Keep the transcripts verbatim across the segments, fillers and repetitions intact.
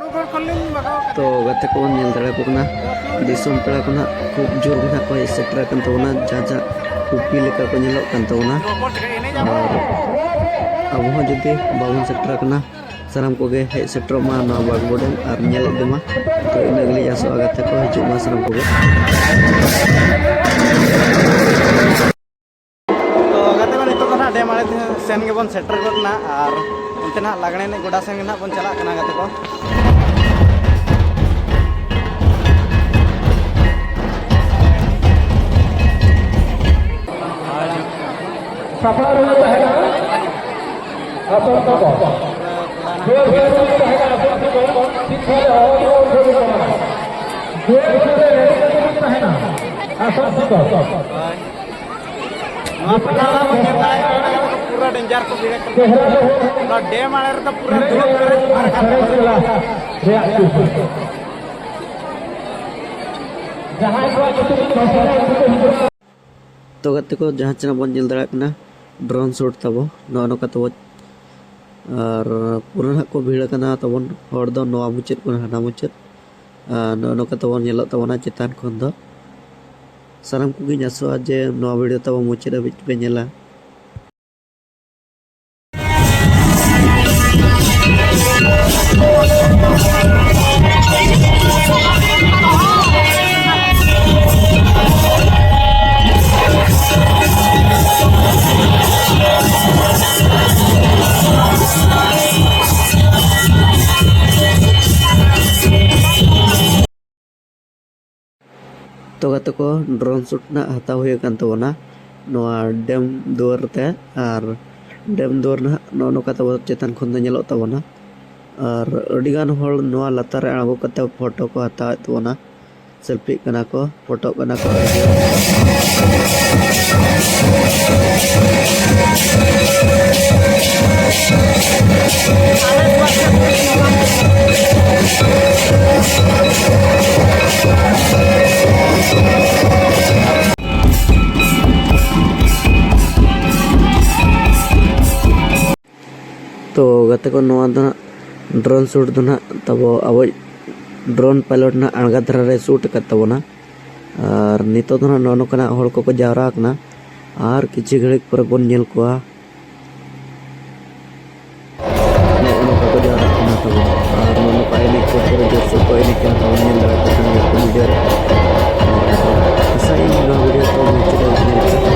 ᱛᱚ ᱜᱟᱛᱮ ᱠᱚᱵᱚᱱ ᱧᱮᱞ ᱫᱟᱲᱮᱭᱟᱠᱚ ᱠᱟᱱᱟ, ᱫᱤᱥᱚᱢ ᱯᱮᱲᱟ ᱠᱚ ᱱᱟᱦᱟᱜ ᱠᱷᱩᱵ ᱡᱳᱨ ᱜᱮ ᱱᱟᱦᱟᱜ ᱠᱚ ᱦᱮᱡ ᱥᱮᱴᱮᱨ ᱟᱠᱟᱱ ᱛᱟᱵᱚᱱᱟ, ᱡᱟᱦᱟᱸ ᱡᱟᱦᱟᱸ ᱠᱩᱯᱤ ᱞᱮᱠᱟ ᱠᱚ ᱧᱮᱞᱚᱜ ᱠᱟᱱ ᱛᱟᱵᱚᱱᱟ᱾ ᱟᱨ ᱟᱵᱚ ᱦᱚᱸ ᱡᱩᱫᱤ ᱵᱟᱵᱚᱱ ᱥᱮᱴᱮᱨ ᱟᱠᱟᱱᱟ, ᱥᱟᱱᱟᱢ ᱠᱚᱜᱮ ᱦᱮᱡ ᱥᱮᱴᱮᱨᱚᱜ ᱢᱟ ᱱᱚᱣᱟ ᱵᱟᱜᱽᱵᱚ ᱰᱮᱢ ᱟᱨ ᱧᱮᱞ ᱤᱫᱤ ᱢᱟ᱾ ᱛᱚ ᱤᱱᱟᱹ ᱜᱮᱞᱤᱧ ᱟᱥᱚᱜᱼᱟ ᱜᱟᱛᱮ ᱠᱚ, ᱦᱤᱡᱩᱜ ᱢᱟ ᱥᱟᱱᱟᱢ ᱠᱚᱜᱮ᱾ ᱛᱚ ᱜᱟᱛᱮ ᱠᱚ, ᱱᱤᱛᱚᱜ ᱫᱚ ᱱᱟᱦᱟᱜ ᱰᱮᱢ ᱟᱲᱮ ᱥᱮᱱ ᱜᱮᱵᱚᱱ ᱥᱮᱴᱮᱨ ᱜᱚᱫ ᱮᱱᱟ ᱟᱨ ᱚᱱᱛᱮ ᱱᱟᱦᱟᱜ ᱞᱟᱜᱽᱬᱮ ᱮᱱᱮᱡ ᱜᱚᱰᱟ ᱥᱮᱱ ᱜᱮ ᱱᱟᱦᱟᱜ ᱵᱚᱱ ᱪᱟᱞᱟᱜ ᱠᱟᱱᱟ ᱜᱟᱛᱮ ᱠᱚ᱾ ᱥᱟᱯᱲᱟᱣ ᱨᱮ ᱛᱟᱦᱮᱱᱟ ᱟᱥᱚᱱ ᱛᱟᱠᱚ᱾ ᱡᱳᱨ ᱥᱳᱨ ᱨᱮ ᱛᱟᱦᱮᱱᱟ ᱟᱥᱚᱱ ᱛᱟᱠᱚ᱾ ᱴᱷᱤᱠ ᱴᱷᱟᱠ ᱦᱚᱲ ᱠᱚ ᱩᱰᱩᱠ ᱠᱟᱱᱟ᱾ ᱡᱳᱨ ᱥᱳᱨ ᱨᱮ ᱨᱮᱰᱤ ᱠᱟᱛᱮ ᱛᱟᱦᱮᱱᱟ ᱟᱥᱚᱱ ᱛᱟᱠᱚ᱾ ᱱᱚᱣᱟ ᱯᱟᱴᱟ ᱨᱮ ᱵᱚᱱ ᱧᱮᱞ ᱫᱟᱲᱮᱭᱟᱜ ᱠᱟᱱᱟ, ᱯᱩᱨᱟᱹ ᱰᱮᱧᱡᱟᱨ ᱠᱚ ᱵᱷᱤᱲ ᱟᱠᱟᱱᱟ᱾ ᱱᱚᱣᱟ ᱰᱮᱢ ᱟᱲᱮ ᱨᱮᱫᱚ ᱯᱩᱨᱟᱹ ᱫᱩᱲᱩᱵ ᱯᱮᱨᱮᱡ ᱯᱮᱨᱮᱡ ᱟᱠᱟᱱ ᱛᱟᱵᱚᱱᱟ᱾ ᱨᱮᱭᱟᱜ ᱪᱤᱱᱛᱟᱹ᱾ ᱡᱟᱦᱟᱸᱭ ᱠᱚᱣᱟᱜ ᱧᱩᱛᱩᱢ ᱫᱚᱥᱟᱨ ᱛᱚ ᱜᱟᱛᱮ ᱠᱚ, ᱡᱟᱦᱟᱸ ᱪᱮᱱᱟᱜ ᱵᱚᱱ ᱧᱮᱞ ᱫᱟᱲᱮᱭᱟᱜ ᱠᱟᱱᱟ, ᱰᱨᱳᱱ ᱥᱩᱴ ᱛᱟᱵᱚ ᱱᱚᱜᱼᱚ ᱱᱚᱝᱠᱟ ᱛᱟᱵᱚ᱾ ᱟᱨ ᱯᱩᱨᱟᱹ ᱱᱟᱦᱟᱜ ᱠᱚ ᱵᱷᱤᱲ ᱟᱠᱟᱱᱟ ᱛᱟᱵᱚᱱ ᱦᱚᱲ ᱫᱚ ᱱᱚᱣᱟ ᱢᱩᱪᱟᱹᱫ ᱠᱷᱚᱱ ᱦᱟᱱᱟ ᱢᱩᱪᱟᱹᱫ᱾ ᱟᱨ ᱱᱚᱜᱼᱚ ᱱᱚᱝᱠᱟ ᱛᱟᱵᱚᱱ ᱧᱮᱞᱚᱜ ᱛᱟᱵᱚᱱᱟ ᱪᱮᱛᱟᱱ ᱠᱷᱚᱱ ᱫᱚ᱾ ᱥᱟᱱᱟᱢ ᱠᱚᱜᱮᱧ ᱟᱥᱚᱜᱼᱟ ᱡᱮ ᱱᱚᱣᱟ ᱵᱷᱤᱰᱤᱭᱳ ᱛᱟᱵᱚ ᱢᱩᱪᱟᱹᱫ ᱦᱟᱹᱵᱤᱡ ᱯᱮ ᱧᱮᱞᱟ᱾ ᱛᱚ ᱜᱟᱛᱮ ᱠᱚ, ᱰᱨᱳᱱ ᱥᱩᱴ ᱱᱟᱜ ᱦᱟᱛᱟᱣ ᱦᱩᱭ ᱟᱠᱟᱱ ᱛᱟᱵᱚᱱᱟ ᱱᱚᱣᱟ ᱰᱮᱢ ᱫᱩᱣᱟᱹᱨ ᱛᱮ᱾ ᱟᱨ ᱰᱮᱢ ᱫᱩᱣᱟᱹᱨ ᱱᱟᱦᱟᱜ ᱱᱚᱜᱼᱚ ᱱᱚᱝᱠᱟ ᱛᱟᱵᱚ ᱪᱮᱛᱟᱱ ᱠᱷᱚᱱ ᱫᱚ ᱧᱮᱞᱚᱜ ᱛᱟᱵᱚᱱᱟ᱾ ᱟᱨ ᱟᱹᱰᱤᱜᱟᱱ ᱦᱚᱲ ᱱᱚᱣᱟ ᱞᱟᱛᱟᱨ ᱨᱮ ᱟᱬᱜᱚ ᱠᱟᱛᱮ ᱯᱷᱳᱴᱳ ᱠᱚ ᱦᱟᱛᱟᱣᱮᱫ ᱛᱟᱵᱚᱱᱟ, ᱥᱮᱞᱯᱷᱤᱜ ᱠᱟᱱᱟ ᱠᱚ, ᱯᱷᱳᱴᱳᱜ ᱠᱟᱱᱟ ᱠᱚ᱾ ᱛᱚ ᱜᱟᱛᱮ ᱠᱚ, ᱱᱚᱣᱟ ᱫᱚ ᱦᱟᱸᱜ Drone shoot ᱫᱚ ᱱᱟᱦᱟᱜ ᱛᱟᱵᱚ ᱟᱵᱚᱭᱤᱡ drone pilot ᱱᱟᱦᱟᱜ ᱟᱬᱜᱟ ᱫᱷᱟᱨᱟ ᱨᱮ shoot ᱟᱠᱟᱫ ᱛᱟᱵᱚᱱᱟ᱾ ᱟᱨ ᱱᱤᱛᱚᱜ ᱫᱚ ᱱᱟᱦᱟᱜ ᱱᱚᱜᱼᱚ ᱱᱚᱝᱠᱟᱱᱟᱜ ᱦᱚᱲ ᱠᱚᱠᱚ ᱡᱟᱣᱨᱟ ᱟᱠᱟᱱᱟ᱾ ᱟᱨ ᱠᱤᱪᱷᱩ ᱜᱷᱟᱹᱲᱤᱡ ᱯᱚᱨᱮ ᱵᱚᱱ ᱧᱮᱞ ᱠᱚᱣᱟ᱾ ᱱᱚᱜᱼᱚ ᱱᱚᱝᱠᱟ ᱠᱚ ᱡᱟᱣᱨᱟᱜ ᱠᱟᱱᱟ ᱛᱟᱵᱚᱱ᱾ ᱟᱨ ᱱᱚᱜᱼᱚ ᱱᱚᱝᱠᱟ ᱮᱱᱮᱡ ᱠᱚ ᱯᱩᱨᱟᱹ ᱡᱳᱨᱥᱳᱨ ᱠᱚ ᱮᱱᱮᱡ ᱠᱟᱱᱟ ᱛᱟᱵᱚᱱ, ᱧᱮᱞ ᱫᱟᱲᱮᱭᱟᱜ ᱠᱟᱱ ᱜᱮᱭᱟ ᱯᱮ video ᱨᱮ᱾ ᱟᱥᱟᱭᱟᱹᱧ ᱱᱚᱣᱟ video ᱠᱚ ᱢᱩᱪᱟᱹᱫ ᱫᱷᱟᱹᱵᱤᱡ ᱧᱮᱞ ᱯᱮ᱾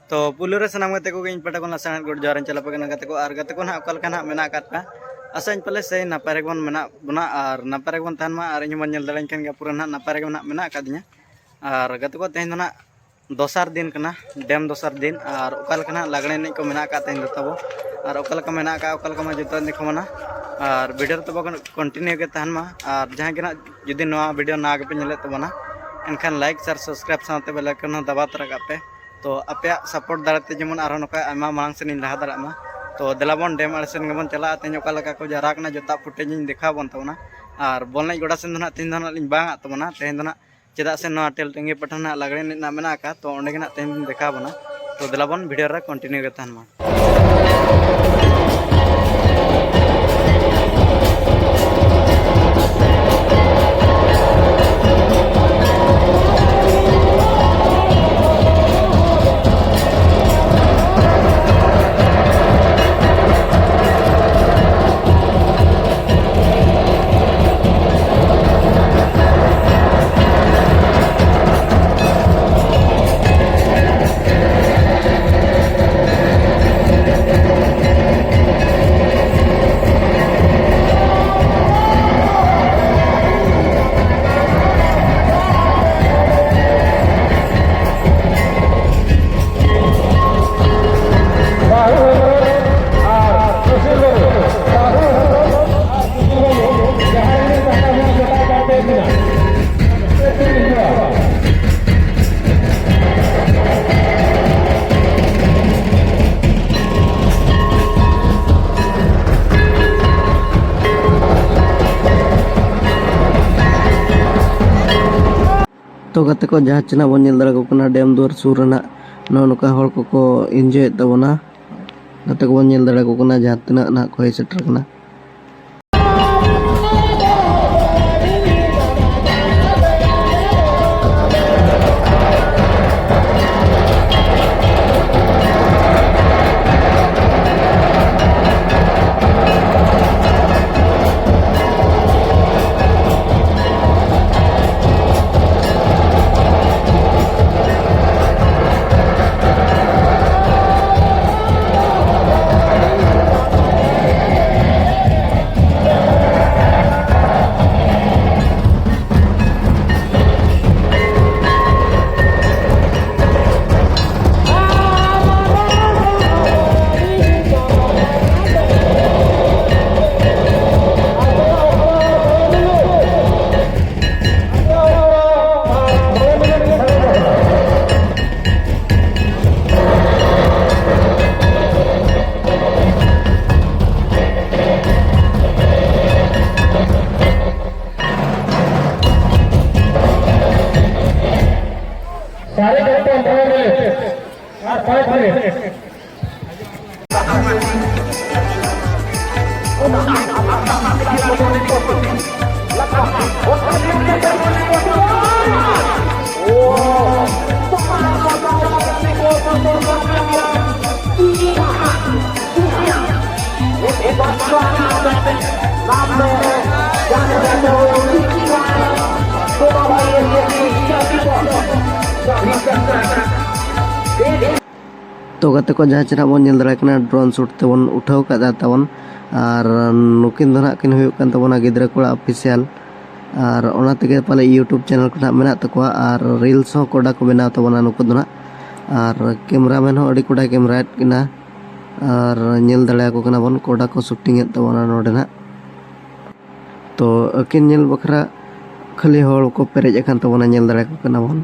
ᱛᱚ ᱯᱩᱭᱞᱩ ᱨᱮ ᱥᱟᱱᱟᱢ ᱜᱟᱛᱮ ᱠᱚᱜᱮ ᱤᱧ ᱯᱟᱦᱴᱟ ᱠᱷᱚᱱ ᱥᱟᱱᱟᱢ ᱜᱚᱰ ᱡᱚᱦᱟᱨ ᱤᱧ ᱪᱟᱞ ᱟᱯᱮ ᱠᱟᱱᱟ ᱜᱟᱛᱮ ᱠᱚ᱾ ᱟᱨ ᱜᱟᱛᱮ ᱠᱚ ᱱᱟᱦᱟᱜ ᱚᱠᱟ ᱞᱮᱠᱟ ᱱᱟᱦᱟᱜ ᱢᱮᱱᱟᱜ ᱟᱠᱟᱫ ᱯᱮᱭᱟ? ᱟᱥᱟᱧ ᱯᱟᱞᱮ ᱥᱮ ᱱᱟᱯᱟᱭ ᱨᱮᱜᱮ ᱵᱚᱱ ᱢᱮᱱᱟᱜ ᱵᱚᱱᱟ ᱟᱨ ᱱᱟᱯᱟᱭ ᱨᱮᱜᱮ ᱵᱚᱱ ᱛᱟᱦᱮᱱ ᱢᱟ᱾ ᱟᱨ ᱤᱧ ᱦᱚᱸ ᱵᱚᱱ ᱧᱮᱞ ᱫᱟᱲᱮᱭᱟᱹᱧ ᱠᱟᱱ ᱜᱮᱭᱟ, ᱯᱩᱨᱟᱹ ᱱᱟᱦᱟᱜ ᱱᱟᱯᱟᱭ ᱨᱮᱜᱮ ᱱᱟᱦᱟᱜ ᱢᱮᱱᱟᱜ ᱟᱠᱟᱫᱤᱧᱟ᱾ ᱟᱨ ᱜᱟᱛᱮ ᱠᱚ, ᱛᱮᱦᱮᱧ ᱫᱚ ᱱᱟᱦᱟᱜ ᱫᱚᱥᱟᱨ ᱫᱤᱱ ᱠᱟᱱᱟ, ᱰᱮᱢ ᱫᱚᱥᱟᱨ ᱫᱤᱱ᱾ ᱟᱨ ᱚᱠᱟ ᱞᱮᱠᱟ ᱱᱟᱦᱟᱜ ᱞᱟᱜᱽᱬᱮ ᱮᱱᱮᱡ ᱠᱚ ᱢᱮᱱᱟᱜ ᱟᱠᱟᱫ ᱛᱮᱦᱮᱧ ᱫᱚ ᱛᱟᱵᱚ, ᱟᱨ ᱚᱠᱟ ᱞᱮᱠᱟ ᱢᱮᱱᱟᱜ ᱟᱠᱟᱫ, ᱚᱠᱟ ᱞᱮᱠᱟ ᱢᱟ ᱡᱚᱛᱚᱧ ᱫᱮᱠᱷᱟᱣ ᱢᱟᱱᱟ᱾ ᱟᱨ video ᱨᱮ ᱛᱟᱵᱚ continue ᱜᱮ ᱛᱟᱦᱮᱱ ᱢᱟ᱾ ᱟᱨ ᱡᱟᱦᱟᱸᱭ ᱜᱮ ᱱᱟᱦᱟᱜ ᱡᱩᱫᱤ ᱱᱚᱣᱟ video ᱱᱟᱣᱟ ᱜᱮᱯᱮ ᱧᱮᱞᱮᱫ ᱛᱟᱵᱚᱱᱟ, ᱮᱱᱠᱷᱟᱱ like, share, subscribe ᱥᱟᱶᱛᱮ bell icon ᱦᱚᱸ ᱫᱟᱵᱟᱣ ᱛᱚᱨᱟ ᱠᱟᱜ ᱯᱮ᱾ ᱛᱚ ᱟᱯᱮᱭᱟᱜ support ᱫᱟᱲᱮ ᱛᱮ ᱡᱮᱢᱚᱱ ᱟᱨᱦᱚᱸ ᱱᱚᱝᱠᱟ ᱟᱭᱢᱟ ᱢᱟᱲᱟᱝ ᱥᱮᱫ ᱤᱧ ᱞᱟᱦᱟ ᱫᱟᱲᱮᱭᱟᱜ ᱢᱟ᱾ ᱛᱚ ᱫᱮᱞᱟ ᱵᱚᱱ ᱰᱮᱢ ᱟᱲᱮ ᱥᱮᱱ ᱜᱮᱵᱚᱱ ᱪᱟᱞᱟᱜᱼᱟ᱾ ᱛᱮᱦᱮᱧ ᱚᱠᱟ ᱞᱮᱠᱟ ᱠᱚ ᱡᱟᱣᱨᱟ ᱠᱟᱱᱟ, ᱡᱚᱛᱚᱣᱟᱜ footage ᱤᱧ ᱫᱮᱠᱷᱟᱣ ᱟᱵᱚᱱ ᱛᱟᱵᱚᱱᱟ᱾ ᱟᱨ ᱵᱚᱞ ᱮᱱᱮᱡ ᱜᱚᱰᱟ ᱥᱮᱱ ᱫᱚ ᱱᱟᱦᱟᱜ ᱛᱮᱦᱮᱧ ᱫᱚ ᱱᱟᱦᱟᱜ ᱞᱤᱧ ᱵᱟᱝ ᱟᱜ ᱛᱟᱵᱚᱱᱟ᱾ ᱛᱮᱦᱮᱧ ᱫᱚ ᱱᱟᱦᱟᱜ ᱪᱮᱫᱟᱜ ᱥᱮ ᱱᱚᱣᱟ ᱴᱮᱞ ᱴᱟᱺᱜᱤ ᱯᱟᱴᱟ ᱱᱟᱦᱟᱜ ᱞᱟᱜᱽᱬᱮ ᱮᱱᱮᱡ ᱨᱮᱱᱟᱜ ᱢᱮᱱᱟᱜ ᱟᱠᱟᱫ, ᱛᱚ ᱚᱸᱰᱮ ᱜᱮ ᱱᱟᱦᱟᱜ ᱛᱮᱦᱮᱧ ᱫᱚᱧ ᱫᱮᱠᱷᱟᱣ ᱟᱵᱚᱱᱟ᱾ ᱛᱚ ᱫᱮᱞᱟ ᱵᱚᱱ video ᱨᱮ continue ᱜᱮ ᱛᱟᱦᱮᱱ ᱢᱟ᱾ ᱛᱚ ᱜᱟᱛᱮ ᱠᱚ, ᱡᱟᱦᱟᱸ ᱪᱮ ᱱᱟᱜ ᱵᱚᱱ ᱧᱮᱞ ᱫᱟᱲᱮ ᱠᱚ ᱠᱟᱱᱟ, ᱰᱮᱢ ᱫᱩᱣᱟᱹᱨ ᱥᱩᱨ ᱨᱮᱱᱟᱜ ᱱᱚᱜᱼᱚ ᱱᱚᱝᱠᱟ ᱦᱚᱲ ᱠᱚᱠᱚ ᱤᱱᱡᱚᱭᱮᱫ ᱛᱟᱵᱚᱱᱟ᱾ ᱜᱟᱛᱮ ᱠᱚᱵᱚᱱ ᱧᱮᱞ ᱫᱟᱲᱮ ᱠᱚ ᱠᱟᱱᱟ ᱡᱟᱦᱟᱸ ᱛᱤᱱᱟᱹᱜ ᱱᱟᱜ ᱠᱚ ᱦᱮᱡ ᱥᱮᱴᱮᱨ ᱠᱟᱱᱟ᱾ साढ़े छह मिनट और पाँच मिनट। ᱛᱚ ᱜᱟᱛᱮ ᱠᱚ, ᱡᱟᱦᱟᱸ ᱪᱮ ᱱᱟᱜ ᱵᱚᱱ ᱧᱮᱞ ᱫᱟᱲᱮᱭᱟᱜ ᱠᱟᱱᱟ, drone shoot ᱛᱮᱵᱚᱱ ᱩᱴᱷᱟᱹᱣ ᱠᱟᱫᱟ ᱛᱟᱵᱚᱱ᱾ ᱟᱨ ᱱᱩᱠᱤᱱ ᱫᱚ ᱱᱟᱜ ᱠᱤᱱ ᱦᱩᱭᱩᱜ ᱠᱟᱱ ᱛᱟᱵᱚᱱᱟ ᱜᱤᱫᱽᱨᱟᱹ ᱠᱚᱲᱟ official᱾ ᱟᱨ ᱚᱱᱟ ᱛᱮᱜᱮ ᱯᱟᱞᱮ YouTube channel ᱠᱚ ᱱᱟᱜ ᱢᱮᱱᱟᱜ ᱛᱟᱠᱚᱣᱟ᱾ ᱟᱨ reels ᱦᱚᱸ ᱠᱚᱰᱟ ᱠᱚ ᱵᱮᱱᱟᱣ ᱛᱟᱵᱚᱱᱟ ᱱᱩᱠᱩ ᱫᱚ ᱱᱟᱜ᱾ ᱟᱨ cameraman ᱦᱚᱸ ᱟᱹᱰᱤ ᱠᱚᱰᱟᱭ cameraᱭᱮᱫ ᱠᱤᱱᱟ᱾ ᱟᱨ ᱧᱮᱞ ᱫᱟᱲᱮᱭᱟᱠᱚ ᱠᱟᱱᱟ ᱵᱚᱱ, ᱠᱚᱰᱟ ᱠᱚ shootingᱮᱫ ᱛᱟᱵᱚᱱᱟ ᱱᱚᱰᱮ ᱱᱟᱜ᱾ ᱛᱚ ᱟᱹᱠᱤᱱ ᱧᱮᱞ ᱵᱟᱠᱷᱨᱟ ᱠᱷᱟᱹᱞᱤ ᱦᱚᱲ ᱠᱚ ᱯᱮᱨᱮᱡ ᱟᱠᱟᱱ ᱛᱟᱵᱚᱱᱟ, ᱧᱮᱞ ᱫᱟᱲᱮᱭᱟᱠᱚ ᱠᱟᱱᱟ ᱵᱚᱱ᱾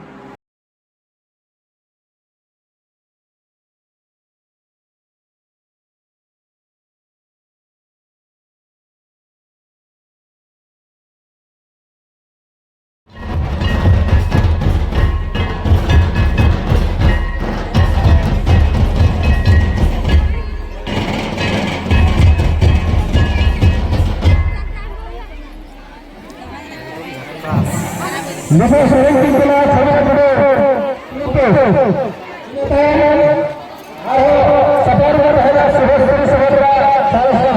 ᱞᱩᱜᱩ ᱥᱮᱨᱮᱧ ᱠᱤᱱ ᱛᱟᱞᱟ ᱪᱷᱟᱢᱟ ᱴᱩᱰᱩ᱾ ᱤᱱᱟᱹ ᱛᱟᱭᱚᱢ ᱟᱨᱦᱚᱸ ᱥᱟᱯᱲᱟᱣ ᱨᱮ ᱛᱟᱦᱮᱱᱟ ᱥᱩᱵᱷᱟᱥᱤᱱᱤ ᱥᱩᱵᱷᱚᱫᱨᱟ ᱥᱟᱨᱥᱟ᱾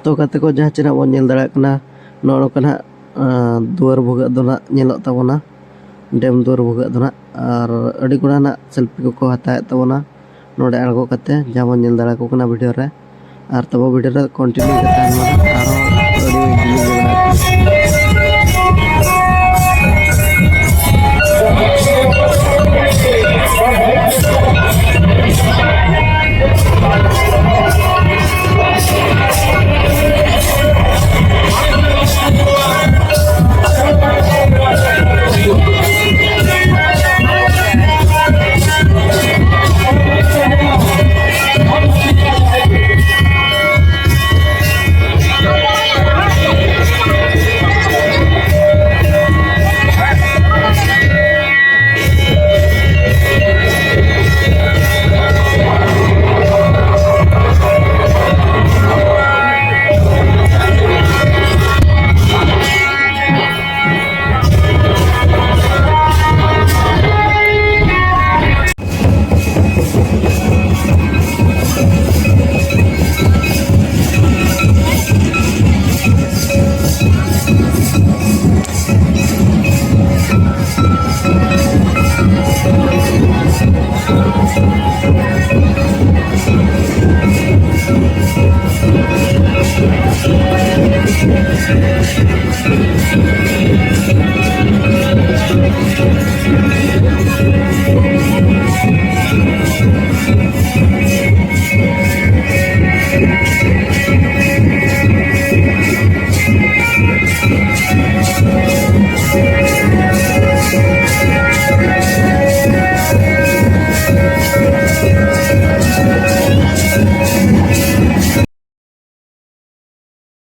ᱛᱚ ᱜᱟᱛᱮ ᱠᱚ, ᱡᱟᱦᱟᱸ ᱪᱮ ᱱᱟᱜ ᱵᱚᱱ ᱧᱮᱞ ᱫᱟᱲᱮᱭᱟᱜ ᱠᱟᱱᱟ, ᱱᱚᱜᱼᱚ ᱱᱚᱝᱠᱟ ᱱᱟᱜ, ᱟᱸ, ᱫᱩᱣᱟᱹᱨ ᱵᱷᱩᱜᱟᱹᱜ ᱫᱚ ᱱᱟᱜ ᱧᱮᱞᱚᱜ ᱛᱟᱵᱚᱱᱟ, ᱰᱮᱢ ᱫᱩᱣᱟᱹᱨ ᱵᱷᱩᱜᱟᱹᱜ ᱫᱚ ᱱᱟᱜ᱾ ᱟᱨ ᱟᱹᱰᱤ ᱜᱚᱴᱟᱝ ᱱᱟᱜ ᱥᱮᱞᱯᱷᱤ ᱠᱚᱠᱚ ᱦᱟᱛᱟᱣᱮᱫ ᱛᱟᱵᱚᱱᱟ ᱱᱚᱰᱮ ᱟᱬᱜᱚ ᱠᱟᱛᱮ, ᱡᱟᱦᱟᱸ ᱵᱚᱱ ᱧᱮᱞ ᱫᱟᱲᱮᱭᱟᱠᱚ ᱠᱟᱱᱟ ᱵᱷᱤᱰᱤᱭᱳ ᱨᱮ᱾ ᱟᱨ ᱛᱚᱵᱮ ᱵᱷᱤᱰᱤᱭᱳ ᱨᱮ ᱠᱚᱱᱴᱤᱱᱤᱭᱩ ᱠᱟᱛᱮ ᱛᱟᱦᱮᱱ ᱢᱟ, ᱟᱨᱦᱚᱸ ᱟᱹᱰᱤ ᱡᱤᱞᱤᱧ ᱜᱮ ᱢᱮᱱᱟᱜᱼᱟ᱾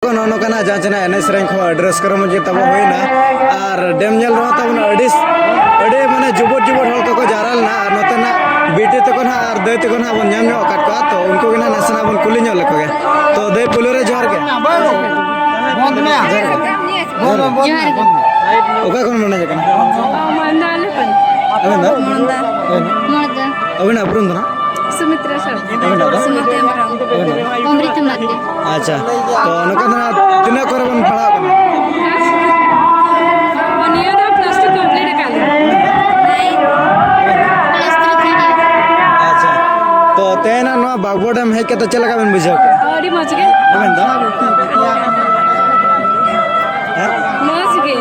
ᱱᱚᱜᱼᱚ ᱱᱚᱝᱠᱟᱱᱟᱜ ᱡᱟᱦᱟᱸ ᱪᱮᱱᱟᱜ ᱮᱱᱮᱡ ᱥᱮᱨᱮᱧ ᱠᱚ ᱟᱹᱰᱤ ᱨᱟᱹᱥᱠᱟᱹ ᱨᱚᱢᱚᱡᱽ ᱜᱮ ᱛᱟᱵᱚ ᱦᱩᱭᱱᱟ᱾ ᱟᱨ ᱰᱮᱢ ᱧᱮᱞ ᱨᱮᱦᱚᱸ ᱛᱟᱵᱚᱱ ᱟᱹᱰᱤ, ᱟᱹᱰᱤ ᱢᱟᱱᱮ ᱡᱩᱵᱩᱴ ᱡᱩᱵᱩᱴ ᱦᱚᱲ ᱠᱚᱠᱚ ᱡᱟᱣᱨᱟ ᱞᱮᱱᱟ᱾ ᱟᱨ ᱱᱚᱛᱮᱱᱟᱜ ᱵᱤᱴᱤ ᱛᱟᱠᱚ ᱱᱟᱦᱟᱜ ᱟᱨ ᱫᱟᱹᱭ ᱛᱟᱠᱚ ᱱᱟᱦᱟᱜ ᱵᱚᱱ ᱧᱟᱢ ᱧᱚᱜ ᱟᱠᱟᱫ ᱠᱚᱣᱟ, ᱛᱚ ᱩᱱᱠᱩ ᱜᱮ ᱱᱟᱦᱟᱜ ᱱᱟᱥᱮᱱᱟᱜ ᱵᱚᱱ ᱠᱩᱞᱤ ᱧᱚᱜ ᱞᱮᱠᱚ ᱜᱮ᱾ ᱛᱚ ᱫᱟᱹᱭ, ᱯᱳᱭᱞᱳ ᱨᱮ ᱡᱚᱦᱟᱨ ᱜᱮ᱾ ᱡᱚᱦᱟᱨ ᱜᱮ᱾ ᱡᱚᱦᱟᱨ ᱜᱮ᱾ ᱚᱠᱟ ᱠᱷᱚᱱ ᱵᱚᱱ ᱦᱮᱡ ᱟᱠᱟᱱᱟ? ᱢᱟᱞᱫᱟ ᱟᱞᱮ ᱠᱷᱚᱱ᱾ ᱟᱵᱮᱱ ᱫᱚ? ᱢᱟᱞᱫᱟ᱾ ᱟᱵᱮᱱ ᱫᱚ? ᱢᱟᱞᱫᱟ᱾ ᱟᱵᱮᱱᱟᱜ ᱩᱯᱨᱩᱢ ᱫᱚ ᱱᱟᱦᱟᱜ? ᱥᱩᱢᱤᱛᱨᱟ ᱥᱚᱨᱮᱱ᱾ ᱟᱵᱮᱱᱟᱜ ᱫᱚ? ᱥᱩᱢᱤᱛᱨᱟ ᱦᱮᱢᱵᱨᱚᱢ᱾ ᱟᱵᱮᱱᱟᱜ ᱫᱚ? ᱚᱢᱨᱤᱛᱟ ᱢᱟᱨᱰᱤ᱾ ᱟᱪᱪᱷᱟ, ᱛᱚ ᱱᱚᱝᱠᱟ ᱫᱚ ᱱᱟᱦᱟᱜ ᱛᱤᱱᱟᱹᱜ ᱠᱚᱨᱮ ᱵᱚᱱ ᱯᱟᱲᱦᱟᱣ ᱠᱟᱱᱟ? ᱱᱤᱭᱟᱹ ᱫᱷᱟᱣ plus two complete ᱟᱠᱟᱫ ᱞᱤᱧ᱾ Plus three third year᱾ ᱟᱪᱪᱷᱟ, ᱛᱚ ᱛᱮᱦᱮᱧᱟᱜ ᱱᱚᱣᱟ ᱵᱟᱜᱽᱵᱚᱲ ᱰᱮᱢ ᱦᱮᱡ ᱠᱟᱛᱮ ᱪᱮᱫ ᱞᱮᱠᱟ ᱵᱮᱱ ᱵᱩᱡᱷᱟᱹᱣ ᱠᱮᱫᱟ? ᱟᱹᱰᱤ ᱢᱚᱡᱽ ᱜᱮ᱾ ᱟᱵᱮᱱ ᱫᱚ? ᱦᱮᱸ? ᱢᱚᱡᱽ ᱜᱮ᱾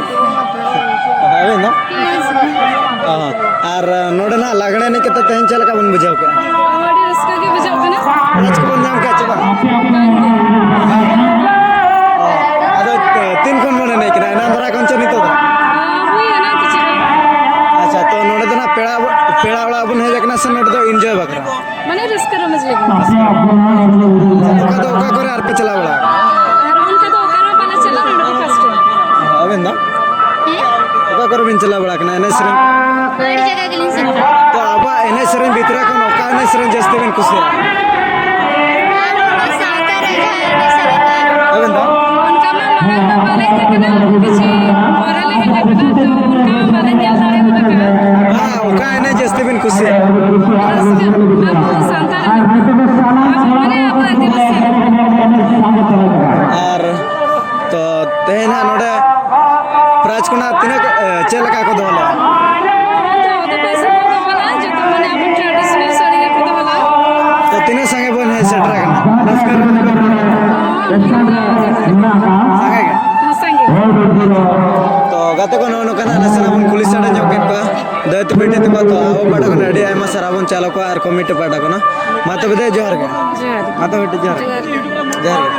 ᱟᱵᱮᱱ ᱫᱚ? ᱢᱚᱡᱽ ᱜᱮ᱾ ᱚ, ᱟᱨ ᱱᱚᱰᱮᱱᱟᱜ ᱞᱟᱜᱽᱲᱮ ᱮᱱᱮᱡ ᱠᱟᱛᱮ ᱛᱮᱦᱮᱧ ᱪᱮᱫ ᱞᱮᱠᱟ ᱵᱮᱱ ᱵᱩᱡᱷᱟᱹᱣ ᱠᱮᱫᱟ? ᱟᱹᱰᱤ ᱨᱟᱹᱥᱠᱟᱹ ᱜᱮ ᱵᱩᱡᱷᱟᱹᱜ ᱠᱟᱱᱟ᱾ ᱯᱨᱟᱭᱤᱡᱽ ᱠᱚᱵᱚᱱ ᱧᱟᱢ ᱠᱮᱫᱟ ᱪᱮ ᱵᱟᱝ? ᱵᱟᱝ ᱜᱮ᱾ ᱚ, ᱟᱫᱚ ᱛᱤᱱ ᱠᱷᱚᱱ ᱵᱚᱱ ᱮᱱᱮᱡ ᱠᱟᱱᱟ? ᱮᱱᱟᱝ ᱫᱷᱟᱨᱟ ᱠᱷᱚᱱ ᱪᱮ ᱱᱤᱛᱚᱜ ᱫᱚ? ᱦᱩᱭ ᱮᱱᱟ ᱠᱤᱪᱷᱩ ᱜᱟᱱ᱾ ᱟᱪᱪᱷᱟ, ᱛᱚ ᱱᱚᱰᱮ ᱫᱚ ᱱᱟᱜ ᱯᱮᱲᱟ, ᱯᱮᱲᱟ ᱚᱲᱟᱜ ᱵᱚᱱ ᱦᱮᱡ ᱟᱠᱟᱱᱟ ᱥᱮ ᱱᱚᱰᱮ ᱫᱚ enjoy ᱵᱟᱠᱷᱨᱟ? ᱢᱟᱱᱮ ᱨᱟᱹᱥᱠᱟᱹ ᱨᱚᱢᱚᱡᱽ ᱞᱟᱹᱜᱤᱫ᱾ ᱚᱱᱠᱟ ᱫᱚ ᱚᱠᱟ ᱠᱚᱨᱮ ᱟᱨᱯᱮ ᱪᱟᱞᱟᱣ ᱵᱟᱲᱟ ᱟᱠᱟᱱᱟ? ᱟᱨ ᱚᱱᱠᱟ ᱫᱚ ᱚᱠᱟ ᱨᱮᱦᱚᱸ ᱵᱟᱞᱮ ᱪᱟᱞᱟᱜᱼᱟ, ᱱᱚᱰᱮ ᱜᱮ first time᱾ ᱟᱵᱮᱱ ᱫᱚ? ᱦᱮᱸ? ᱚᱠᱟ ᱠᱚᱨᱮ ᱵᱮᱱ ᱪᱟᱞᱟᱣ ᱵᱟᱲᱟ ᱟᱠᱟᱱᱟ ᱮᱱᱮᱡ ᱥᱮᱨᱮᱧ? ᱟᱹᱰᱤ ᱡᱟᱭᱜᱟ ᱜᱮᱞᱤᱧ ᱥᱮᱱ ᱟᱠᱟᱱᱟ᱾ ᱛᱚ ᱟᱵᱚᱣᱟᱜ ᱮᱱᱮᱡ ᱥᱮᱨᱮᱧ ᱵᱷᱤᱛᱨᱤ ᱠᱷᱚᱱ ᱚᱠᱟ ᱮᱱᱮᱡ ᱥᱮᱨᱮᱧ ᱡᱟᱹᱥᱛᱤ ᱵᱮᱱ ᱠᱩᱥᱤᱭᱟᱜᱼᱟ? ᱟᱨ ᱚᱱᱟ ᱥᱟᱶᱛᱟ ᱨᱮ ᱡᱟᱦᱟᱸ ᱮᱱᱮᱡ ᱥᱮᱨᱮᱧ ᱠᱚ᱾ ᱟᱵᱮᱱ ᱫᱚ? ᱚᱱᱠᱟ ᱢᱟ ᱢᱟᱲᱟᱝ ᱫᱚ ᱵᱟᱞᱮ ᱦᱮᱡ ᱟᱠᱟᱱᱟ, ᱠᱤᱪᱷᱩ ᱯᱚᱨᱮ ᱞᱮ ᱦᱮᱡ ᱟᱠᱟᱱᱟ, ᱛᱚ ᱚᱱᱠᱟ ᱢᱟ ᱵᱟᱞᱮ ᱧᱮᱞ ᱫᱟᱲᱮ ᱜᱚᱫ ᱟᱠᱟᱫᱟ᱾ ᱦᱮᱸ, ᱚᱠᱟ ᱮᱱᱮᱡ ᱡᱟᱹᱥᱛᱤ ᱵᱮᱱ ᱠᱩᱥᱤᱭᱟᱜᱼᱟ? ᱨᱟᱹᱥᱠᱟᱹ, ᱟᱵᱚ ᱥᱟᱱᱛᱟᱲ ᱮᱱᱮᱡ᱾ ᱟᱵᱚ ᱢᱟᱱᱮ ᱟᱵᱚ ᱟᱹᱫᱤᱵᱟᱹᱥᱤ ᱮᱱᱮᱡ᱾ ᱟᱨ ᱛᱚ ᱛᱮᱦᱮᱧ ᱦᱟᱸᱜ ᱱᱚᱰᱮ prize ᱠᱚ ᱱᱟᱜ ᱛᱤᱱᱟᱹᱜ, ᱮ, ᱪᱮᱫ ᱞᱮᱠᱟ ᱠᱚ ᱫᱚᱦᱚ ᱞᱮᱫᱟ? ᱫᱚᱦᱚ ᱫᱚ ᱵᱮᱥ ᱜᱮᱠᱚ ᱫᱚᱦᱚ ᱞᱮᱫᱟ, ᱡᱚᱛᱚ ᱢᱟᱱᱮ ᱟᱵᱚ traditional ᱥᱟᱹᱲᱤ ᱜᱮᱠᱚ ᱫᱚᱦᱚ ᱞᱮᱫᱟ᱾ ᱛᱚ ᱛᱤᱱᱟᱹᱜ ᱥᱟᱸᱜᱮ ᱵᱚᱱ ᱦᱮᱡ ᱥᱮᱴᱮᱨ ᱟᱠᱟᱱᱟ? ᱨᱟᱹᱥᱠᱟᱹ ᱨᱚᱢᱚᱡᱽ ᱵᱚᱱ ᱥᱟᱸᱜᱮ ᱜᱮ? ᱦᱮᱸ, ᱥᱟᱸᱜᱮ᱾ ᱛᱚ ᱜᱟᱛᱮ ᱠᱚ, ᱱᱚᱜᱼᱚ ᱱᱚᱝᱠᱟᱱᱟᱜ ᱱᱟᱥᱮᱱᱟᱜ ᱵᱚᱱ ᱠᱩᱞᱤ ᱥᱟᱰᱮ ᱧᱚᱜ ᱠᱮᱫ ᱪᱟᱞᱟᱣ ᱠᱚᱣᱟ ᱟᱨ ᱠᱚᱢᱤᱴᱤ ᱯᱟᱦᱴᱟ ᱠᱷᱚᱱᱟᱜ᱾ ᱢᱟ ᱛᱚᱵᱮ ᱫᱮ, ᱡᱚᱦᱟᱨ ᱜᱮ᱾ ᱡᱚᱦᱟᱨ ᱜᱮ᱾ ᱢᱟ ᱛᱚᱵᱮ ᱢᱤᱫᱴᱮᱡ ᱡᱚᱦᱟᱨ ᱜᱮ᱾ ᱡᱚᱦᱟᱨ ᱜᱮ᱾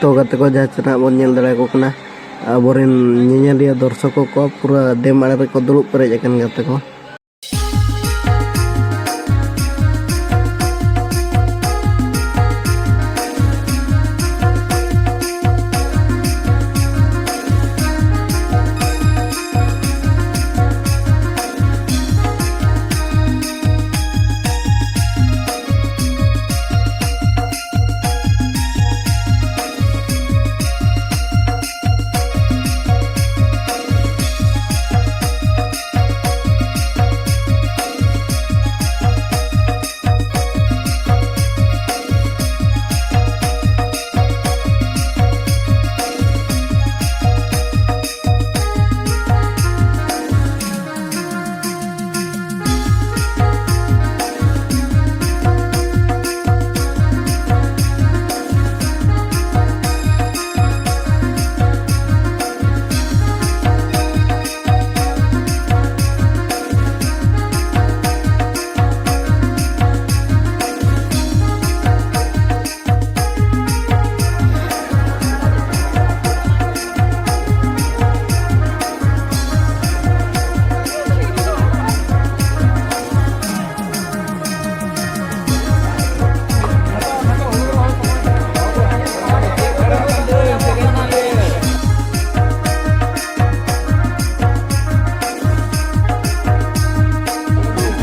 ᱛᱚ ᱜᱟᱛᱮ ᱠᱚ, ᱡᱟᱦᱟᱸ ᱪᱮ ᱱᱟᱦᱟᱜ ᱵᱚᱱ ᱧᱮᱞ ᱫᱟᱲᱮᱭᱟᱠᱚ ᱠᱟᱱᱟ, ᱟᱵᱚᱨᱮᱱ ᱧᱮᱧᱮᱞᱤᱭᱟᱹ ᱫᱚᱨᱥᱚᱠ ᱠᱚ ᱯᱩᱨᱟᱹ ᱰᱮᱢ ᱟᱲᱮ ᱨᱮᱠᱚ ᱫᱩᱲᱩᱵ ᱯᱮᱨᱮᱡ ᱟᱠᱟᱱ ᱜᱟᱛᱮ ᱠᱚ᱾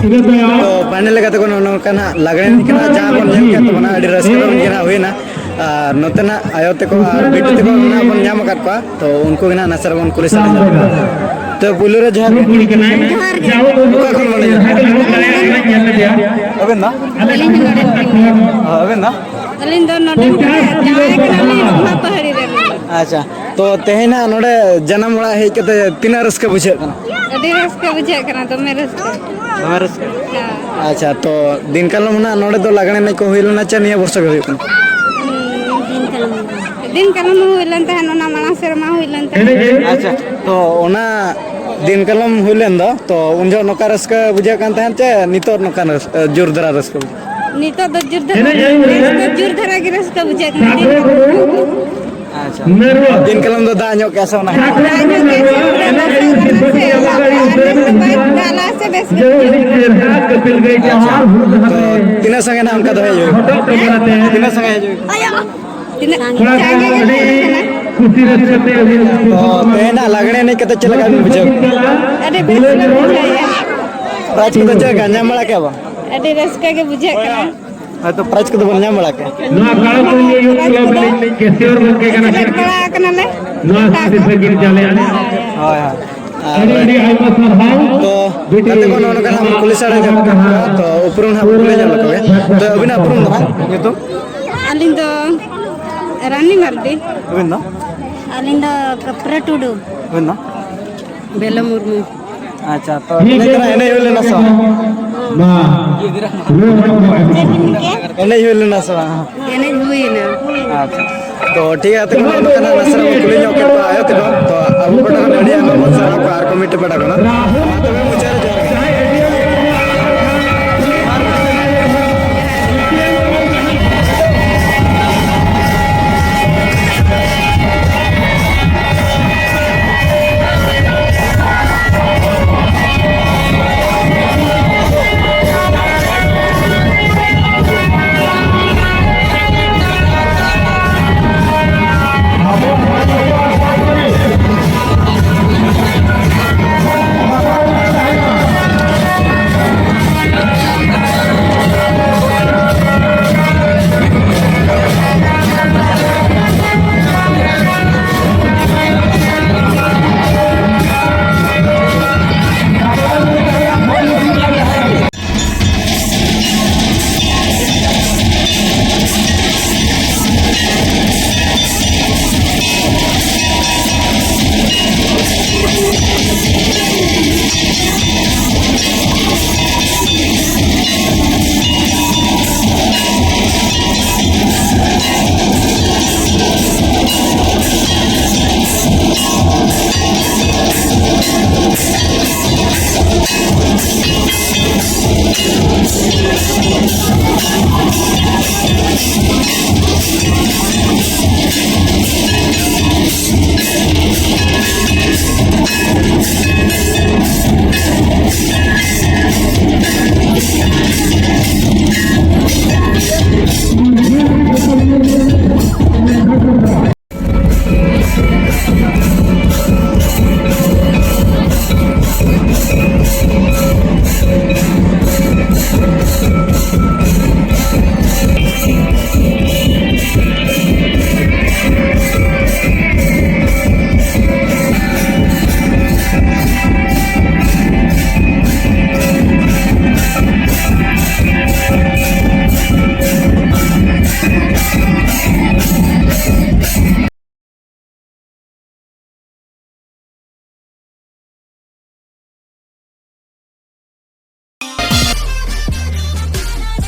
ᱤᱱᱟᱹ ᱛᱟᱭᱚᱢ ᱛᱚ ᱯᱷᱟᱭᱱᱮᱞ ᱞᱮᱠᱟᱛᱮ ᱠᱚ ᱱᱚᱜᱼᱚ ᱱᱚᱝᱠᱟ ᱱᱟᱜ ᱞᱟᱜᱽᱬᱮ ᱮᱱᱮᱡ ᱠᱟᱱᱟ, ᱡᱟᱦᱟᱸ ᱵᱚᱱ ᱧᱮᱞ ᱠᱮᱫ ᱛᱟᱵᱚᱱᱟ, ᱟᱹᱰᱤ ᱨᱟᱹᱥᱠᱟᱹ ᱨᱚᱢᱚᱡᱽ ᱜᱮ ᱱᱟᱜ ᱦᱩᱭᱱᱟ᱾ ᱟᱨ ᱱᱚᱛᱮ ᱱᱟᱜ ᱟᱭᱳ ᱛᱟᱠᱚ ᱟᱨ ᱵᱤᱴᱤ ᱛᱟᱠᱚ ᱱᱟᱜ ᱵᱚᱱ ᱧᱟᱢ ᱟᱠᱟᱫ ᱠᱚᱣᱟ, ᱛᱚ ᱩᱱᱠᱩ ᱜᱮ ᱱᱟᱜ ᱱᱟᱥᱮ ᱵᱚᱱ ᱠᱩᱞᱤ ᱥᱟᱰᱮ ᱧᱚᱜ ᱠᱚᱣᱟ᱾ ᱛᱚ ᱯᱩᱭᱞᱩ ᱨᱮ ᱡᱚᱦᱟᱨ ᱜᱮ᱾ ᱡᱚᱦᱟᱨ ᱜᱮ᱾ ᱚᱠᱟ ᱠᱷᱚᱱ ᱵᱚᱱ ᱦᱮᱡ ᱮᱱᱟ? ᱟᱵᱮᱱ ᱫᱚ? ᱟᱹᱞᱤᱧ ᱦᱚᱸ ᱱᱚᱰᱮᱱ ᱠᱟᱱ ᱜᱮᱭᱟ᱾ ᱚ, ᱟᱵᱮᱱ ᱫᱚ? ᱟᱹᱞᱤᱧ ᱫᱚ ᱱᱚᱰᱮᱱ ᱠᱟᱱᱟ, ᱡᱟᱶᱟᱭ ᱠᱟᱱᱟᱞᱤᱧ ᱨᱚᱢᱦᱟ ᱯᱟᱦᱟᱲᱤ ᱨᱮᱱ᱾ ᱟᱪᱪᱷᱟ, ᱛᱚ ᱛᱮᱦᱮᱧ ᱱᱟᱜ ᱱᱚᱰᱮ ᱡᱟᱱᱟᱢ ᱚᱲᱟᱜ ᱦᱮᱡ ᱠᱟᱛᱮ ᱛᱤᱱᱟᱹᱜ ᱨᱟᱹᱥᱠᱟᱹ ᱵᱩᱡᱷᱟᱹᱜ ᱠᱟᱱᱟ? ᱟᱹᱰᱤ ᱨᱟᱹᱥᱠᱟᱹ ᱵᱩᱡᱷᱟᱹᱜ ᱠᱟᱱᱟ, ᱫᱚᱢᱮ ᱨᱟᱹᱥᱠᱟᱹ᱾ ᱫᱚᱢᱮ ᱨᱟᱹᱥᱠᱟᱹ? ᱦᱮᱸ᱾ ᱟᱪᱪᱷᱟ, ᱛᱚ ᱫᱤᱱ ᱠᱟᱞᱚᱢ ᱱᱟᱜ ᱱᱚᱰᱮ ᱫᱚ ᱞᱟᱜᱽᱬᱮ ᱮᱱᱮᱡ ᱠᱚ ᱦᱩᱭ ᱞᱮᱱᱟ ᱪᱮ ᱱᱤᱭᱟᱹ ᱵᱚᱨᱥᱚ ᱜᱮ ᱦᱩᱭᱩᱜ ᱠᱟᱱᱟ? ᱦᱩᱸ, ᱫᱤᱱ ᱠᱟᱞᱚᱢ ᱦᱚᱸ ᱦᱩᱭ ᱞᱮᱱ ᱛᱟᱦᱮᱸᱫ, ᱚᱱᱟ ᱢᱟᱲᱟᱝ ᱥᱮᱨᱢᱟ ᱦᱩᱭ ᱞᱮᱱ ᱛᱟᱦᱮᱸᱫ᱾ ᱟᱪᱪᱷᱟ, ᱛᱚ ᱚᱱᱟ ᱫᱤᱱ ᱠᱟᱞᱚᱢ ᱦᱩᱭ ᱞᱮᱱ ᱫᱚ, ᱛᱚ ᱩᱱ ᱡᱚᱦᱚᱜ ᱱᱚᱝᱠᱟ ᱨᱟᱹᱥᱠᱟᱹ ᱵᱩᱡᱷᱟᱹᱜ ᱠᱟᱱ ᱛᱟᱦᱮᱸᱫ ᱪᱮ ᱱᱤᱛᱚᱜ ᱱᱚᱝᱠᱟᱱ ᱨᱟᱹᱥᱠᱟᱹ, ᱡᱳᱨ ᱫᱷᱟᱨᱟ ᱨᱟᱹᱥᱠᱟᱹ ᱵᱩᱡᱷᱟᱹᱜ ᱠᱟᱱᱟ? ᱱᱤᱛᱚᱜ ᱫᱚ ᱡᱳᱨ ᱫᱷᱟᱨᱟ, ᱨᱟᱹᱥᱠᱟᱹ ᱡᱳᱨ ᱫᱷᱟᱨᱟ ᱜᱮ ᱨᱟᱹᱥᱠᱟᱹ ᱵᱩᱡᱷᱟᱹᱜ ᱠᱟᱱᱟ, ᱫᱤᱱ ᱠᱟᱞᱚᱢ ᱠᱷᱚᱱ ᱫᱚ᱾ ᱫᱤᱱ ᱠᱟᱞᱚᱢ ᱫᱚ ᱫᱟᱜ ᱧᱚᱜ ᱠᱮᱜᱼᱟ ᱥᱮ ᱚᱱᱟ? ᱫᱟᱜ ᱧᱚᱜ ᱠᱮᱜᱼᱟ ᱥᱮ ᱚᱱᱟ ᱫᱟᱜ ᱥᱮ ᱵᱮᱥ ᱜᱮ ᱵᱩᱡᱷᱟᱹᱜ ᱠᱟᱱᱟ᱾ ᱟᱪᱪᱷᱟ, ᱛᱚ ᱛᱤᱱᱟᱹᱜ ᱥᱟᱸᱜᱮ ᱱᱟᱦᱟᱜ ᱚᱱᱠᱟ ᱫᱚ ᱦᱮᱡ ᱦᱩᱭᱩᱜᱼᱟ? ᱛᱤᱱᱟᱹᱜ ᱥᱟᱸᱜᱮ ᱦᱮᱡ ᱦᱩᱭᱩᱜᱼᱟ? ᱛᱤᱱᱟᱹᱜ ᱥᱟᱸᱜᱮ ᱜᱮ ᱦᱩᱭᱩᱜ ᱠᱟᱱᱟ᱾ ᱛᱚ ᱛᱮᱦᱮᱧᱟᱜ ᱞᱟᱜᱽᱲᱮ ᱮᱱᱮᱡ ᱠᱟᱛᱮ ᱪᱮᱫ ᱞᱮᱠᱟ ᱵᱤᱱ ᱵᱩᱡᱷᱟᱹᱣ? ᱟᱹᱰᱤ ᱵᱮᱥ ᱜᱮ ᱵᱩᱡᱷᱟᱹᱣᱮᱜᱼᱟ᱾ ᱯᱨᱟᱭᱤᱡᱽ ᱠᱚᱫᱚ ᱪᱮᱫ ᱞᱮᱠᱟ ᱧᱟᱢ ᱵᱟᱲᱟ ᱠᱮᱜᱼᱟ ᱵᱚᱱ? ᱟᱹᱰᱤ ᱨᱟᱹᱥᱠᱟᱹ ᱜᱮ ᱵᱩᱡᱷᱟᱹᱜ ᱠᱟᱱᱟ᱾ ᱦᱚᱭᱛᱚ ᱯᱨᱟᱭᱤᱡᱽ ᱠᱚᱫᱚ ᱵᱚᱱ ᱧᱟᱢ ᱵᱟᱲᱟ ᱠᱮᱜᱼᱟ᱾ ᱱᱚᱣᱟ ᱠᱟᱲᱚ ᱠᱩᱧᱡᱤ ᱭᱩᱛᱷ ᱠᱞᱟᱵᱽ ᱨᱤᱱᱤᱡ ᱠᱮᱥᱤᱭᱚᱨ ᱜᱚᱢᱠᱮ ᱠᱟᱱᱟ᱾ ᱥᱮᱞᱮᱫ ᱵᱟᱲᱟ ᱟᱠᱟᱱᱟᱞᱮ᱾ ᱱᱚᱣᱟ ᱥᱟᱨᱴᱤᱯᱷᱤᱠᱮᱴ ᱪᱟᱞᱮ ᱟᱞᱮ᱾ ᱦᱳᱭ, ᱦᱳᱭ᱾ ᱟᱹᱰᱤ ᱟᱹᱰᱤ ᱟᱭᱢᱟ ᱥᱟᱨᱦᱟᱣ᱾ ᱛᱚ ᱵᱤᱴᱤ ᱜᱟᱛᱮ ᱠᱚ ᱱᱚᱜᱼᱚ ᱱᱚᱝᱠᱟ ᱦᱟᱸᱜ ᱠᱩᱞᱤ ᱥᱟᱲᱮ ᱠᱟᱜ ᱠᱚᱣᱟ, ᱛᱚ ᱩᱯᱨᱩᱢ ᱦᱟᱸᱜ ᱠᱩᱞᱤ ᱧᱚᱜ ᱞᱮᱠᱚ ᱜᱮ᱾ ᱛᱚ ᱟᱹᱵᱤᱱᱟᱜ ᱩᱯᱨᱩᱢ ᱫᱚ ᱦᱟᱸᱜ ᱧᱩᱛᱩᱢ? ᱟᱹᱞᱤᱧ ᱫᱚ ᱨᱟᱱᱤ ᱢᱟᱨᱰᱤ᱾ ᱟᱹᱵᱤᱱ ᱫᱚ? ᱟᱹᱞᱤᱧ ᱫᱚ ᱠᱟᱯᱨᱟ ᱴᱩᱰᱩ᱾ ᱟᱹᱵᱤᱱ ᱫᱚ? ᱵᱮᱞᱚ ᱢᱩᱨᱢᱩ᱾ ᱟᱪᱪᱷᱟ, ᱛᱚ ᱤᱱᱟᱹ ᱠᱟᱱᱟ, ᱮᱱᱮᱡ ᱦᱩᱭ ᱞᱮᱱᱟ ᱥᱮ ᱵᱟᱝ? ᱪᱮᱫ ᱵᱤᱱ ᱢᱮᱱ ᱠᱮᱜᱼᱟ? ᱮᱱᱮᱡ ᱦᱩᱭ ᱞᱮᱱᱟ ᱥᱮ ᱵᱟᱝ? ᱮᱱᱮᱡ ᱦᱩᱭ ᱮᱱᱟ᱾ ᱟᱪᱪᱷᱟ, ᱛᱚ ᱴᱷᱤᱠ ᱜᱮᱭᱟ, ᱛᱚᱵᱮ ᱱᱚᱜᱼᱚ ᱱᱚᱝᱠᱟ ᱱᱟᱜ ᱱᱟᱥᱮᱱᱟᱜ ᱵᱚᱱ ᱠᱩᱞᱤ ᱧᱚᱜ ᱠᱮᱫ ᱠᱚᱣᱟ ᱟᱭᱳ ᱛᱟᱠᱚ, ᱛᱚ ᱟᱵᱚ ᱯᱟᱦᱴᱟ ᱠᱷᱚᱱ ᱟᱹᱰᱤ ᱟᱭᱢᱟ ᱵᱚᱱ ᱥᱟᱨᱦᱟᱣ ᱠᱚᱣᱟ ᱟᱨ ᱠᱚᱢᱤᱴᱤ ᱯᱟᱦᱴᱟ ᱠᱷᱚᱱᱟᱜ᱾ ᱢᱟ ᱛᱚᱵᱮ ᱢᱩᱪᱟᱹᱫ ᱨᱮ